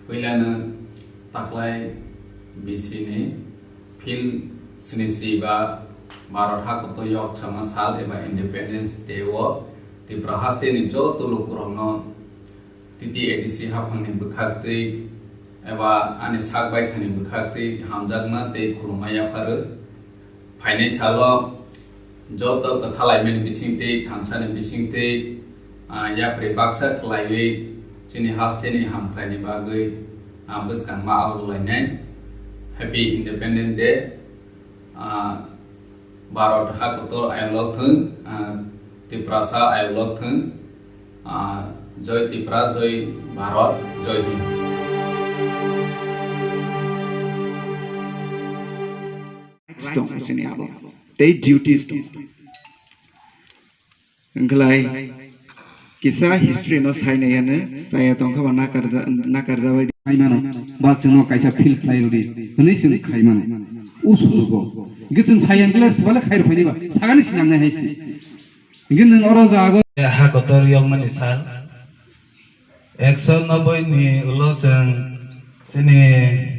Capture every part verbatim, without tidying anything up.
Puilano taklai bisini phil snichi ba Bharat hakotor yoksama sal eba Independence Day o Tripura hasteni joto lukurokno T T A D C haphangni bwkhaktwi eba ani sak baithani bwkhaktwi hamjakma tei khulumma yapharwi. Phainai salo joto kwthalaimani bisingtwi, thamsani bisingtwi, ah, yapri baksa khlaiwi chini hasteni hamkraini bagwi, ah, bwskangma algolainai. Happy Independence Day. Ah, Bharat hakotor ayolok thung, ah, Tiprasa ayolok thung, ah, Joy Tripura, Joy Bharat, Joy Hind. Rights tong sini abo. Tei duties tong. Wngkhlai kisa history no sainai ano saya tongkha ba nakarja-, nakarjabai. Khaimano, ba chwngno kaisa feel khlai rwdi, hwnwi chwng khaimano. O sujugo. Hwnkhe chwng sai wngkhe le swbale khai rwphaini ba, sagani sinangnai hai se. Hwnkhe nwng oro jago. Hakotor yokmani sal. Ekso noboi ni ulo chwng chini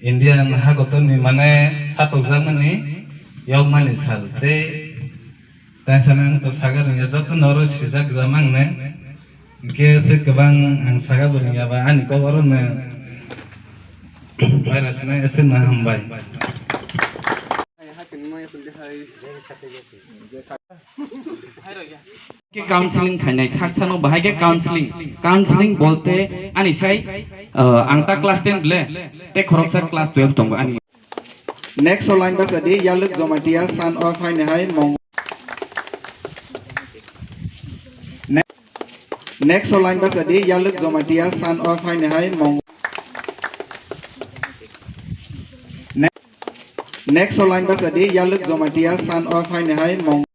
Indian hakotor ni mane satokjakmani yokmani sal. Tei tei sana ang to sagar ni joto noro sijak jamang ne. Hwnkhe se kwbang ang saga bo ringya ba ani kok oro no. Bai rasina ese no hambai. Ke counseling khainai saksano bahai ke counseling, counseling bolte ani sai, uh, ang ta class ten ble, te khoroksa class twelve tongo ani. Next o line basa di Yaluk Jomatia son of Hainehai Mong. Ne-, next o line basa di Yaluk Jomatia son of Hainehai Mong. Ne-, next o line basa di Yaluk Jomatia son of Hainehai Mong.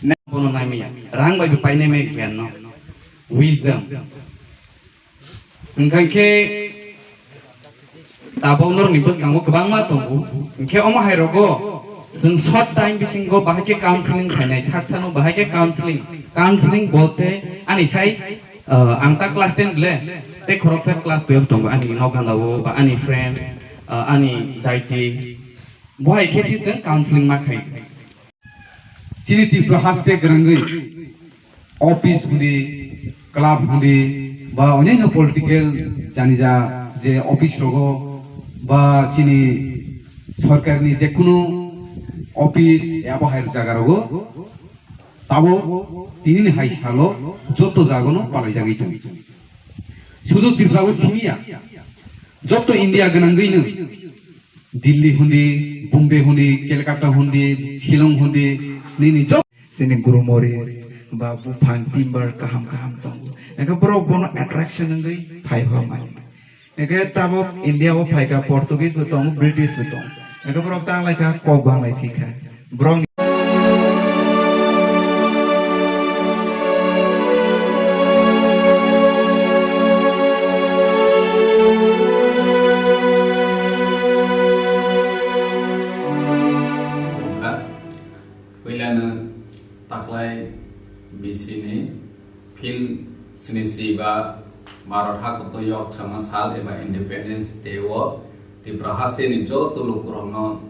Ne- Bono nai maya. Rang bai bo painai maya giyan no. Wisdom. Hwnkha khe tabok norokni bwskango kwbangma tongo. Hwnkhe omo hai rogo chwng short time bisingo bahai khe counseling khainai, saksano bahai khe counseling. Counseling bolte ani sai, uh, ang ta class ten ble, tei khoroksa class twelve tongo ani nokganda o, ba ani friend, uh, ani jaiti. Bo hai khe si chwng counseling ma khai. Chini Tripura haste kwrwngwi office hundi, club hundi, ba onyaino political janija je office rogo, ba chini sorkarni jekunu office abo hai jaga rogo, tabo tinini hai salo joto jagono palaijagwi tongo. Sudu Tripura o simiya, joto India gwnangwino Delhi hundi, Bombay hundi, Calcutta hundi, Shillong hundi, nini jok. Chini guru moris ba buphang timber kaham kaham tongo. Engkhe borok bono attraction wngwi phai hor mani. Engkhe tabok India o phaikha Portuguese bo tongo, British bo tongo. Engkhe borok tang lai kha kok bang lai thikha. Borok Puilano taklai bisini phil snichi ba Bharat hakotor yoksama sal eba Independence Day o Tripura hasteni joto lukurokno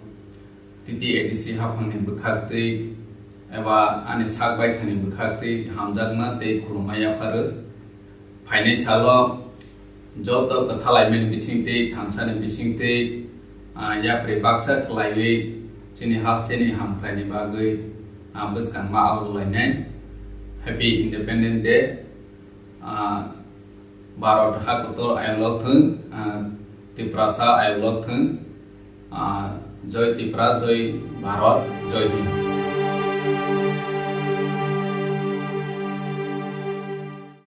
T T A D C haphangni bwkhaktwi eba ani sak baithani bwkhaktwi hamjakma tei khulumma yapharwi. Phainai salo joto kwthalaimani bisingtwi, thamsani bisingtwi, ah, yapri baksa khlaiwi chini hasteni hamkraini bagwi, ah, bwskangma algolainai. Happy Independence Day. Ah, Bharat hakotor ayolok thung, ah, Tiprasa ayolok thung, ah, Joy Tripura, Joy Bharat, Joy Hind.